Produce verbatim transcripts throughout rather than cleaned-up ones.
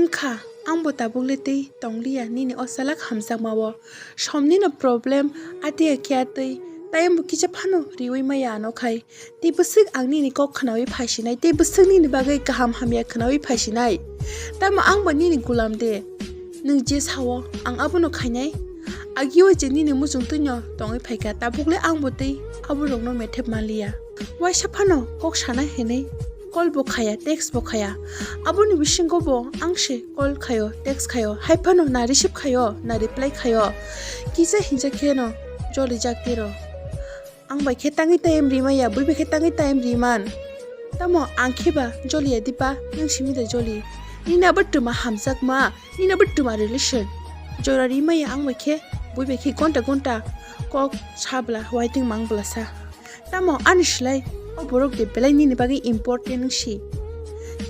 Kha, ang bo tabuk le tei tong liya nini o salak hamjakma o. Somni no problem atiya khe atwi, tei ang bo kisa phano riwi maya ano khai. Tei bwswk ang nini kok khnawi phaisinai, tei bwswk nini bagwi kaham hamya khnawi phaisinai. Tamo ang bo nini gulam de. Nwng je sao, ang abono khainai. Agio je nini muchung twino tongwi phaikha, tabuk le ang bo tei abo rokno methep manliya. Waisa phano kok sana hinwi call bo khaya, text bo khaya. Aboni bisingo bo ang se call khayo, text khayo, hai phano na receive khayo, na reply khayo. Kisa hinsa kheno jolijak tiro. Ang bai khe tangwi time rimaya, bui bai khe tangwi time riman. Tamo ang khe ba joliya diba, nwng simi da joli. Nini abo twma hamjakma, nini abo twma relation. Jora rimaya ang bai khe, bui bai khe gonta gonta kok sabla, waiting mangbla sa. Tamo ani slai o borok de belai nini bagwi important wng si.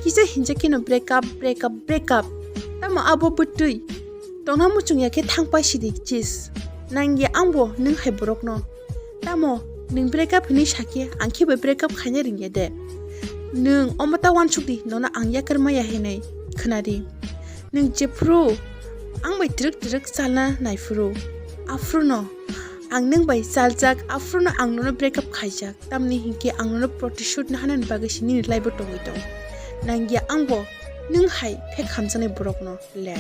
Kisa hinsa kheno break up, break up, break up. Tamo abo bwtwi tongna muchung ya khe thang pai sidi chis. Nangya ang bo nwng hai borokno. Tamo nwng break up hinwi sakhe ang khe bai break up khaina ringya de. Nwng omo ta wansuk di, nono ang yakar maya hinwi khwnadi. Nwng jephru ang bai twrwk twrwk chalna naiphuru, aphruno ang nwng bai chaljak, aphruno ang nono break up khaijak. Tamni hinkhe ang nono protishoot nahanani bagwi se nini life o tongwi tong. Nangya ang bo nwng hai phek hamjaknai borokno ler.